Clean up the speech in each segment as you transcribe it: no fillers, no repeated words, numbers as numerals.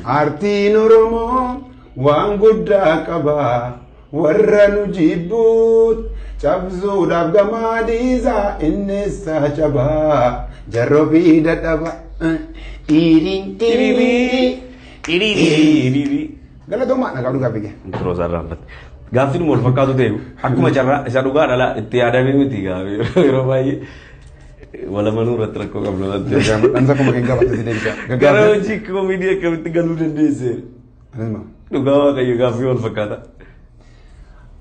Aartiin Oromoo waan guddaa qaba. Warra nu jibbuut cabsuudhaaf gamaa dhiisaa innis cabaa jarroo fi dadhaba. Dhiiriin dhiiriin. Galatoomaa nagaa dhugaa biyya. Intro isaa irraanfatte. Gaaffiin wal fakkaatu ta'e akkuma carraa isa dhugaa dhala itti yaadamee miti gaaffii yeroo baay'ee walamanuu irratti rakkoo qabna waan ta'eef. Dhamsa kuma kan gaafate si deebisa. Gara hojii koomedii akkamitti galuu dandeesse? Dhugaa Waaqayyo gaaffii wal fakkaata.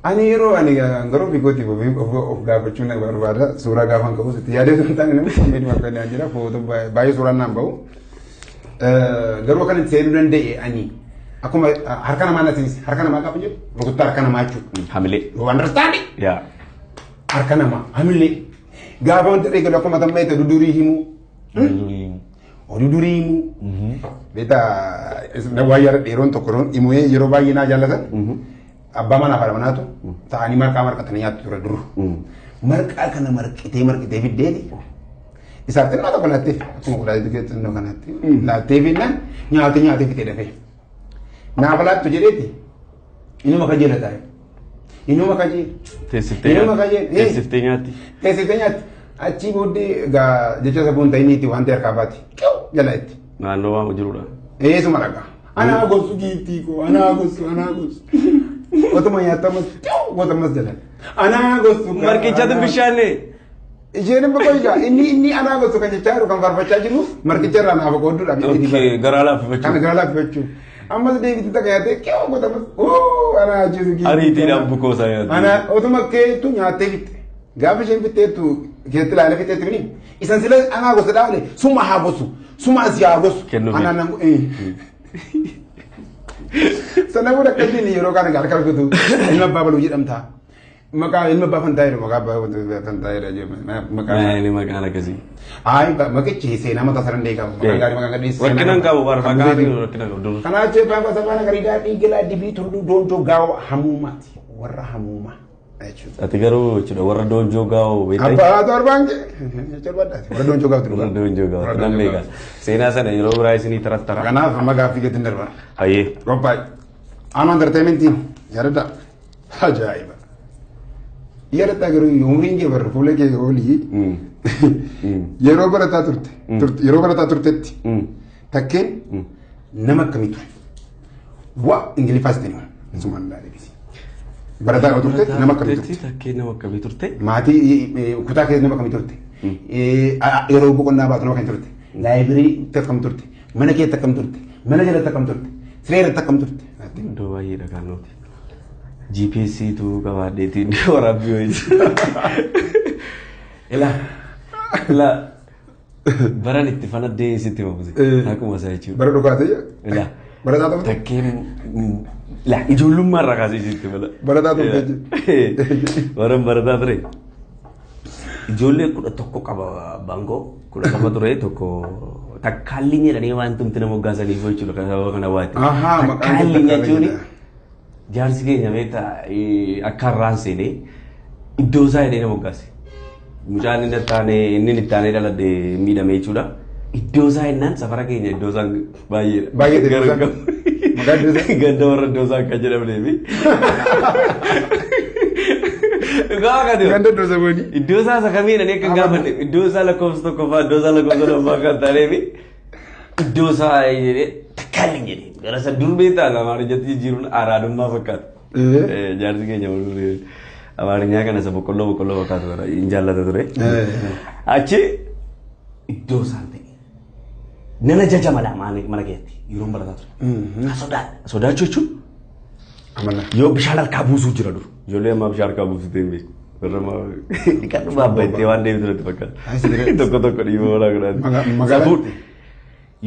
Ani yeroo ani garuu fiigootiif of gaafachuu na barbaada. Suuraa gaafan ka'us itti yaadee osoo hin taane namni koomedii fakkaatu jira. Footoo baay'ee suuraan naan bahu. Garuu akkan itti seenuu danda'e ani akkuma harka namaa na seense harka namaa gaafa jedhu rukuttaa harka namaa jechuudha. Hamilee. You understand? Yaa. Harka namaa hamilee. Gaafa wanta eegalu akkuma tamma itti dudurii himuu. Oduu durii himuu. Beektaa waa yaada yeroon tokko himuu yeroo baay'ee naa jaallatan. Abbaa manaa fi haadha manaatu ta'anii marqaa marqatanii nyaattu ture dur. Marqaa kana marqitee marqitee fiddeeti. Isaaf xinnoo tokko laattee akkuma kudhaalee xinnoo kanatti laattee finnaan nyaatee nyaatee fixee dafee. Naaf laattu jedheeti inuma kajeela taa'e. Inuma kajeela. Teessiftee Inuma nyaatti. kajeela. Teessiftee nyaatti. Teessiftee nyaatti. Achii booddee egaa jecha safuun ta'iniiti waan ta'e harkaa baati. Jala itti. Naannoo waan jirudha. Eesuma dhaqa. Anaa gosu giiftii koo anaa gosu anaa gosu. Otuma nyaatamas gootamas jalan. Anaa gosu. Marqichatu bishaanne. Isheen hin boqoyyaa inni inni anaa gosu kan jechaa jiru kan faarfachaa jiru marqicha irraa naaf qoodduudha. Okay, garaa laaffifachuu. Kan garaa laaffifachuu. Ammas deebiitti takka nyaatee qe'oo gootamas oo anaa ajjeesu giiftii. Ariitiidhaan bukoo isaa nyaate. Anaa otuma keettu nyaattee fixxe. Gaafa isheen fixxeettu keessatti ilaalee fixxeetti mini. Isan sila anaa gosa dhaabne suma haa gosu suma asii haa gosu. Kennuufi. Anaa nan Sana booda akkasiin yeroo kana harka rukutu ilma abbaa baluu jedhamta. Maqaa ilma abbaa fantaa jedhu maqaa abbaa fantaa jedha maqaa. Maali maqaan akkasii? Ayi maqichi seenaa mataa sana danda'e qaba. Maqaan gaarii maqaan gadhee Rakkina hin qabu bara maqaan rakkina qabu dur. Kanaa jechuun abbaan gosa afaan gariidaa dhiigalaa dibii tulluu doonjoo gaawoo hamuumaati. Warra hamuumaa jechuudha. Ati garuu jechuudha warra doonjoo gaa'oo beektaa? Abbaa torbaan jechuudha. Warra doonjoo gaawoo Warra doonjoo gaa'oo nan beeka. Seenaa sana yeroo biraa isinii tarattara. Kanaaf amma gaaffii gadi darba. Hayyee. Qophaa'e. Aanoo entertainmentiin yaadadha. Ajaa'iba. Yaadadha garuu umriin kee barra fuula kee olii yeroo barataa turte yeroo barataa turtetti takkeen nama akkamii ture? Waa Ingiliffaas ta'e sumaan ilaalee bisi. Barataa yeroo turtetti nama akkamii turte? Takkee nama akkamii turte? Maatii kutaa keessa nama akkamii turte? Yeroo boqonnaa baatu nama akkamii turte? Laayibirii akkam turte? Mana keessa akkam turte? Mana jalatti akkam turte? Siree irratti akkam turte? Iddoo baay'eedha kan nuti. GPS tu qabaadheetiin waraabbii wayii. Ilaa ilaa baran itti fanaddee sitti himamu. Akkuma isaa jechuudha. Bara dhugaatee? Ilaa Barataa turte? takkeen ilaa ijoollummaa irraa kaasee sitti mala. Barataa turte. Baran barataa ture. Ijoollee 11 qaba abbaan koo 12 ture tokko takkaalliin jedhanii waan tumti nama moggaasaniif jechuudha kan sababa kana waati. Ahaa, maqaan kee Takkaalliin jechuun Takkaalliin. jaarsi keenya beektaa akka har'aan seenee iddoo isaa jedhee na moggaase. Mucaan inni itti inni itti aanee dhaladhe miidhame jechuudha. Iddoo isaa jennaan safara keenya iddoo isaan baay'eedha. Baay'eedha iddoo isaan. Maqaa iddoo isaa? Ganda warra iddoo isaa akka jedhamnee fi. Dhugaa waaqaati. Ganda iddoo saboonii. Iddoo isaa isa kamii jedhanii akka hin gaafanne iddoo isaa lakkoofsa tokkoffaa iddoo isaa lakkoofsa lammaffaa kan taaneef iddoo isaa jedhee takkaalli jedhee gara isa dur beektaa amaarinyatti jijjiiruun araadummaa fakkaata. Jaarsi keenya dur amaarinyaa kana isa boqqolloo boqqolloo fakkaatu kana hin jaallata ture. Achi iddoo isaan ta'e. Nana jaja mala mana keetti yeroon barataa ture. Sodaachuu jechuun Amala. yoo bishaan harkaa buusuu jira dur. Ijoollee ammaa bishaan harkaa buusuu ta'e beeku. Warra ammaa dhiqadhu baabbattee waan deebitu natti fakkaata. Tokko tokko dhiiboo walaa godhaati. Magaalaatti.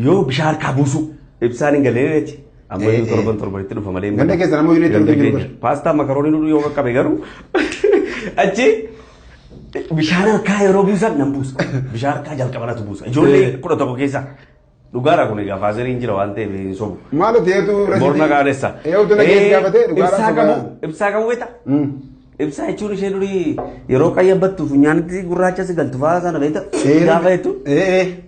Yoo bishaan harkaa buusuu ibsaan hin galee jechi. Amma yoo torban torbanitti dhufa malee. Ganda keessa namoonni Ganda jiru keenya. jiru. Paastaa makaroonii dhudhu yoo qaqqabe garuu achi bishaan harkaa yeroo buusan nan buusa. Bishaan harkaa jalqaba natu buusa. Ijoollee 11 keessa. Dhugaadha kun egaa faazeriin jira waan ta'eef hin sobu. Maal ta'eetu Borna qaanessa. Eeyyatu na keessa gaafatee dhugaadha. Ibsaa qabu ibsaa qabu beektaa? Ibsaa jechuun ishee durii yeroo qayyabattu funyaanitti gurraacha si galtu fa'aa sana beekta. Gaafa jettu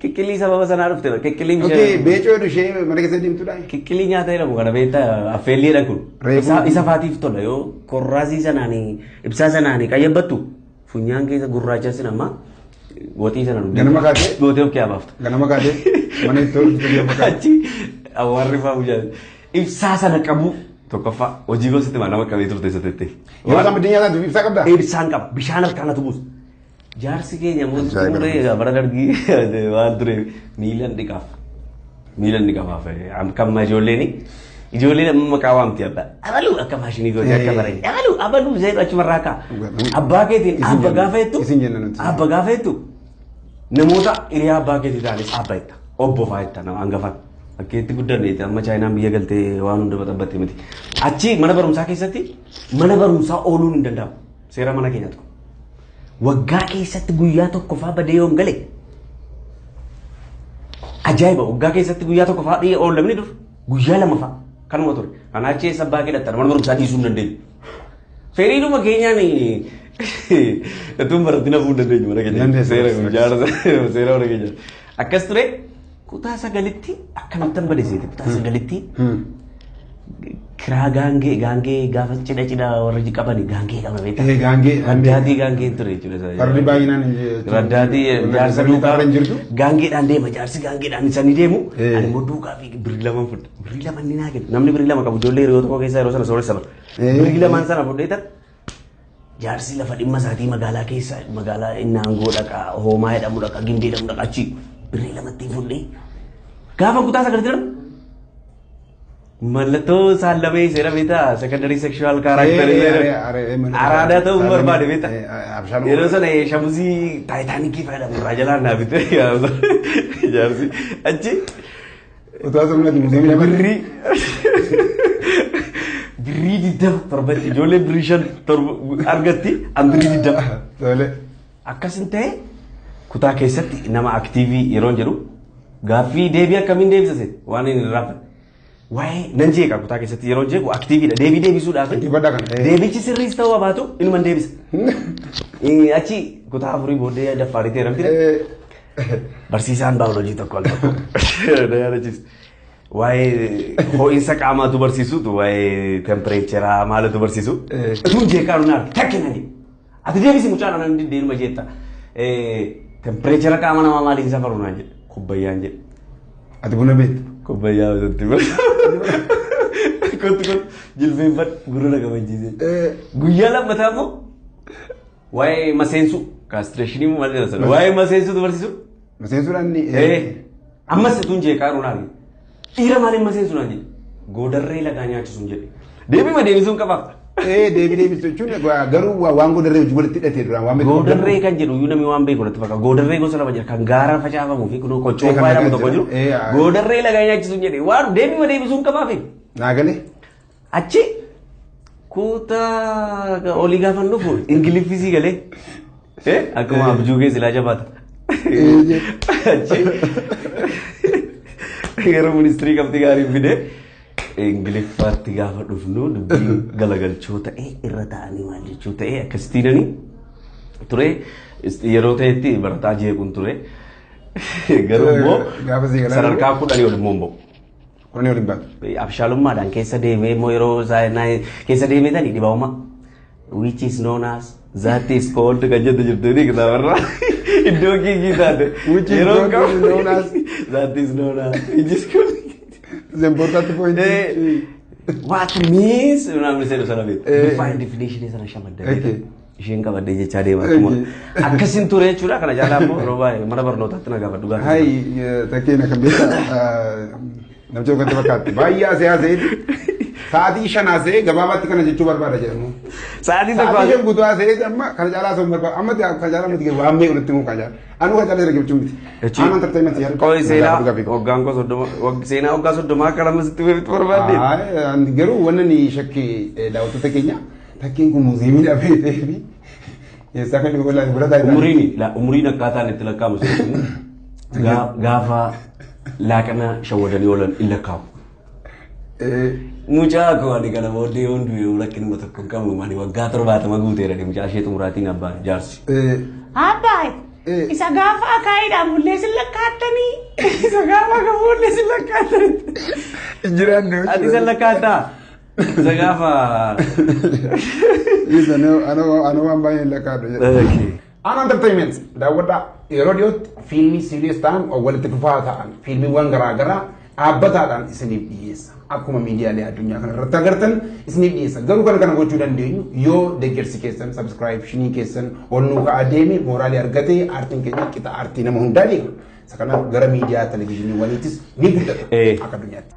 kiqqillii sababa sanaa dhufte kiqqilliin Okay, beecoo ishee mana keessa deemtudha. Kiqqillii nyaata jedhamu kana beekta affeelliidha kun. Isa faatiif tola yoo korraasii sanaanii ibsaa sanaanii qayyabattu funyaan keessa gurraacha sin amma waxii sana dhugdee. Ganama kaatee? Gootee of keessaa baafta. Ganama kaatee mana itti hojjetu. Achi warri fa'aa bulchaa ibsaa sana qabu tokkoffaa hojii gosa nama qabee turte isa tettee. Yeroo isaan biddeen nyaatan ibsaa qabdaa? Ibsaan qaba bishaan harkaan atu buusa. Jaarsi keenya mootummaa bara dargii waan ture miilan dhiqaaf. Miilan dhiqafaaf akkama ijoolleen ijoolleen amma maqaa waamti abbaa. Abaluu akka maashinii gootee akka baranii. Abaluu abaluu zeeru achumarraa ka'a. Abbaa keetiin abba gaafa jettu. Isin jenna nuti. Abba gaafa jettu namoota hiriyaa abbaa keetii ta'anis abba jetta. Obbo fa'aa jetta nama hangafan. Akka itti guddanne amma Chaayinaan biyya galtee waan hunda baxabbatte miti. Achi mana barumsaa keessatti mana barumsaa ooluun hin danda'amu. Seera mana keenya tokko. Waggaa keessatti guyyaa tokko fa'aa badee yoom gale? Ajaa'iba waggaa keessatti guyyaa tokko fa'aa dhiyee oolamni dur guyyaa lama fa'aa kanuma ture. Kanaa achi eessa abbaa kee dhattan mana barumsaa dhiisuu hin dandeenyu. Fedhiidhuma keenyaan utuu barattiin hafuu hin dandeenyu mana keenya. Seera seera mana keenya. Akkas ture kutaa sagalitti akkamittan badeseeti kutaa sagalitti kiraa gaangee gaangee gaafa cidha cidha warri qabani gaangee qaba beektaa. Gaangee. Raddaatii gaangee ture jechuudha. Fardi baay'inaan hin jiru. Raddaatii jaarsa duukaa hin jirtu. Gaangeedhaan deema jaarsi gaangeedhaan isanii deemu. Ani immoo duukaa fi birrii lama fudha. Birrii lama inni naa kenna. Namni birrii lama qabu ijoollee hiriyoota tokko keessaa yeroo sana sooressa bara. Birrii lamaan sana fudheetan jaarsi lafa dhimma isaatii magaalaa keessa magaalaa Innaangoo dhaqa Hoomaa jedhamu dhaqa Gindee jedhamu dhaqa achi birrii lamatti fudhee gaafa kutaa sagalitti darbu mallattoo saallamee seera beektaa secondary sexual character araadaa ta'uu barbaade beektaa yeroo sana shamuzii taayitaanikii fayyadamu irraa jalaan naa bitee jaarsi achi Utuu asumnati museemii birrii birrii 20 torbatti ijoollee birrii 5 torba argatti an birrii 20. Tole. Akkasin ta'e kutaa keessatti nama active yeroo jedhu gaaffii deebii akkamiin deebisase waan inni irraanfate. Waa'ee nan jeeqa kutaa keessatti yeroo jeequ activeiidha deebii deebisuudhaaf. Dhaggeeffadhaa kana. Deebichi sirriis ta'uu baatu inuma deebisa. Achi kutaa afurii booddee daffaarii ta'e namti. Barsiisaan baayoloojii tokko al tokko na yaadachiisa. Waa'ee ho'iinsa qaamaatu barsiisutu waa'ee temperature maalatu barsiisu. Utuun jeeqaa nu naarti takki na jedhe. Ati deebisi mucaa naan dindeenuma jeetta. Temperature qaama namaa maaliin safaru naan jedhe. Kubbayyaan jedhe. Ati buna beektu. Kubbayyaa bitatti. Kottu kottu jilbeenfadhu gurra na kabachiise. Guyyaa lammataa immoo waa'ee maseensuu castration maal jedha sana waa'ee maseensuutu barsiisu. Maseensuudhaan ni. Ammas utuun jeeqaa jiru naan dhiira maaliin maseensu naan jedhe goodarree lagaa nyaachisuun jedhe deebima deebisuun qabaaf. Deebii deebisu jechuun garuu waan goodarree hojii walitti hidhatee duraan waan beeku. Goodarree kan jedhu iyyuu namni waan beeku natti fakkaata. Goodarree gosa lama jira kan gaara facaafamuu fi kunoo qoccoo jedhamu tokko jiru. Goodarree lagaa nyaachisuun jedhe waan deebima deebisuun qabaaf. Naa galee. Achi kutaa olii gaafa dhufu ingiliffisii galee akkuma abjuu keessa ilaa jabaata. Achi yeroo ministirii qabxii gaarii fide ingiliffaatti gaafa dhufnu dubbii galagalchoo ta'ee irra ta'anii maal jechuu ta'ee akkasittiinanii ture yeroo ta'etti barataa jeequun ture. Garuu immoo sadarkaa 10 ol immoo hin ba'u. 10 ol hin baatu. Abshaalummaadhaan keessa deemee immoo yeroo keessa deemee tani dhibaa'uma. Which is known as that is called kan jettu jirtu ni kitaabarraa. Iddoo kiikii taate. Which is known as that is known as which is called. The important point. What means namni jedhu sana beeku. Define definition sana shamaddee. Isheen qabadhee jechaa deema akkuma. Akkasin ture jechuudha kana caalaa immoo yeroo baay'ee mana barnootaatti na gaafadhu gaafa. Hai takkeena kan beektaa namicha tokkotti fakkaatti. Baay'ee asee asee sa'aatii 5 asee gabaabaatti kana jechuu barbaada jedhamu. Sa'aatii tokko. Sa'aatii 5 guutuu asee amma kana caalaa asoo barbaada. Amma kana caalaa miti waan meeqa nutti himu kana caalaa. Anuu kana caalaa jira jechuu miti. Amma entertainment yaadu. Qoy seenaa waggaan koo 30 seenaa waggaa 30 akka lama sitti beektu barbaadde. Garuu wanni ni shakkii daawwattoota keenya takkeen kun muuziyeemii dhabee ta'ee fi eessaa kan dhufu laata bira taa'ee. Umuriin umuriin akkaataan itti lakkaa'amu gaafa laaqana shawwadanii oolan hin lakkaa'u. Mucaa koo ani kana booddee hunduu yoo rakkinuma tokko hin qabu, ani waggaa 70 guuteera, mucaa ishee xumuraatiin abbaan jaarsi. Abbaa, isa gaafa akaayiidhaan mullee sin lakkaattanii, isa gaafa akka mullee sin lakkaattanii. Jiraanne. Ati isa lakkaattaa? Isa gaafa. Isa ana waan baay'ee hin lakkaadhu jedha. Aan Entertainment daawwadhaa. Yeroo dhiyootti fiilmii series ta'an, walitti fufaa ta'an, fiilmiiwwan garaagaraa dhaabbataadhaan isiniif dhiyeessa. Akkuma miidiyaalee addunyaa kana irratti agartan isiniif dhiyeessa. Garuu kana kana gochuu dandeenyu yoo deeggarsi keessan, subscription keessan ol nuu ka'aa deeme, mooraalii argatee aartiin keenya qixa aartii nama hundaa deema. Isa kanaaf gara miidiyaa televezyiiniiwwaniitis ni guddata akka addunyaatti.